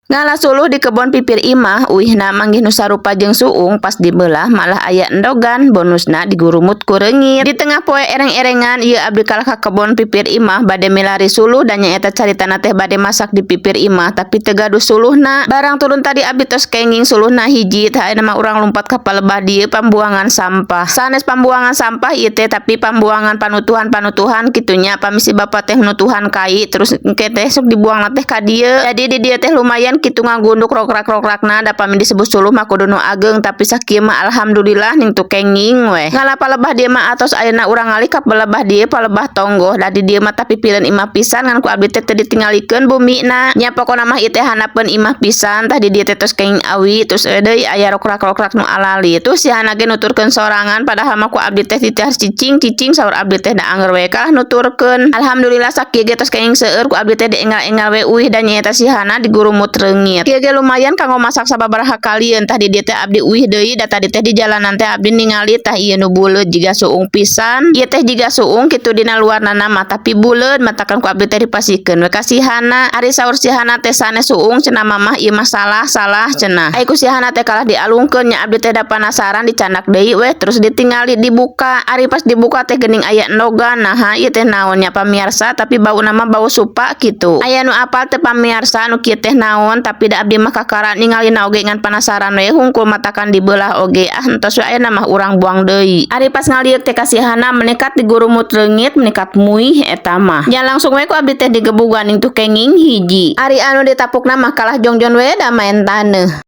Ngala suluh di kebon pipir imah, uihna manggih nu sarupa jeung suung, pas dibelah malah aya endogan, bonusna digurumut ku reungit. Di tengah poe ereng-erengan ieu abdi kalah ka kebon pipir imah bade milari suluh, dan nyaeta caritana teh bade masak di pipir imah, tapi teu gaduh suluhna. Barang turun tadi abdi tos kenging suluhna hiji. Tah, ayeuna mah urang lumpat ka palebah dieu, pambuangan sampah. Sanes pambuangan sampah ieu teh, tapi pambuangan panutuhan-panutuhan kitu nya. Pami si bapak teh nutuhan kai, terus engke teh sok dibuang teh ka dieu. Jadi di dieu teh lumayan kitu ngagunduk rokrak-rokrakna. Da pami disebut suluh mah kudu nu ageng, tapi sakieu mah alhamdulillah ning tu kenging weh. Ngala palebah dieu mah atos, ayeuna urang ngalih ka palebah dieu, palebah tonggoh. Da di dieu mah tapi pileun imah pisan, ngan ku abdi teh teu ditinggalikeun bumina nya. Pokona mah ieu teh handapeun imah pisan. Tah, di dieu teh tos kenging awi, terus deui aya rokrak-rokrak nu alali. Terus si hana ge nuturkeun sorangan, padahal mah ku abdi teh titah cicing cicing. Saur abdi teh da angger we kalah nuturkeun. Alhamdulillah, sakieu ge tos kenging seueur, ku abdi teh dienggal-enggal we uih, dan nyaeta si hana digurumut reungit. Kieu ge lumayan kanggo masak sababaraha kalieun. Tah, di dieu teh abdi uih deui, da tadi teh di jalanan teh abdi ningali, tah, ieu nu buleud jiga suung pisan. Ieu teh jiga suung kitu dina luarna mah, tapi buleud, matakan ku abdi teh dipasihkeun we ka si hana. Ari saur si hana teh sanes suung cenah, Mamah, ieu mah salah salah cenah. Ai ku si hana teh kalah dialungkeun nya. Abdi teh da panasaran, dicandak deui we, terus ditingali, dibuka. Ari pas dibuka teh geuning aya endogan. Nah, ieu teh naon nya, pamiarsa? Tapi bauna mah bau supa kitu. Aya nu apal teh, pamiarsa, nu kieu teh naon? Tapi da abdi mah kakara ningalina oge ngan panasaran we hungkul, matakan dibelah oge. Ah, entos we, ayeuna mah urang buang deui. Ari pas ngaliuk teh ka si hana menikat digurumut reungit, menikat muih eta mah nya. Langsung we ku abdi teh digebugan, tuh kenging hiji. Ari anu ditapukna mah kalah jongjon we, da maen taneuh.